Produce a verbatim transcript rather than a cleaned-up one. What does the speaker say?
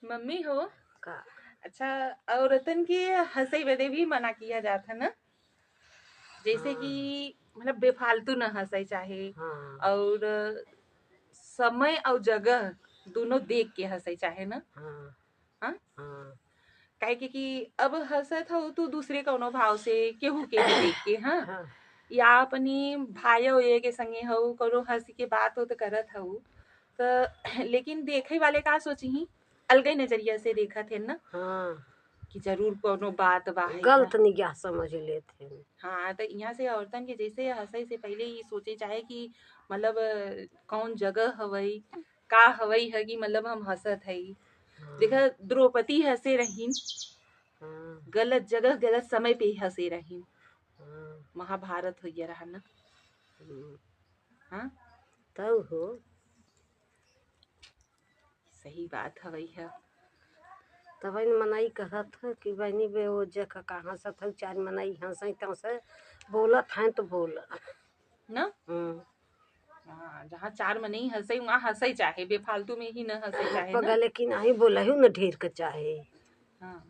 मम्मी हो, का? अच्छा, औरतन के हंसई बदे भी मना किया जात है ना, जैसे हाँ। कि मतलब बेफालतू न हंसई चाहे, हाँ। और समय और जगह दोनों देख के हंसई चाहे ना। हाँ। हाँ? हाँ। काहे कि, कि अब हंसत हऊ तू दूसरे कौनो भाव से, केहू के भी देख के, हाँ? हाँ। या अपनी भाइयो ये के संगे हऊ, कौनो हंसी के बात हो तो करत हऊ, तो लेकिन देखे वाले का सोची, अलगे नजरिया से देखत है ना। हाँ। कि जरूर कौनो बात बा है गलत ना। निगाह समझ लेत है। हाँ, तो यहाँ से औरतन के जैसे हंसई से पहले ये सोचे चाहे कि मतलब कौन जगह हवई, का हवई है कि मतलब हम हंसत हई। हाँ। देखा, द्रौपदी हंसे रहीन, हाँ। गलत जगह गलत समय पे हंसे रहीन। हाँ। महाभारत हो गया रहा ना। हम्म। हाँ? तब हो। सही बात हवई है। तब इन मनई कहत है कि बहनी बे वो जगह का हंसत है, चार मनई हंसई तंसे बोलत हैं तो बोल। ना? हम्म। हाँ, जहाँ चार मनई हंसई, वहाँ हंसई चाहे, बेफालतू में ही न हंसई चाहे ना। पगले की नहीं बोलहु न ढेर के चाहे। हाँ।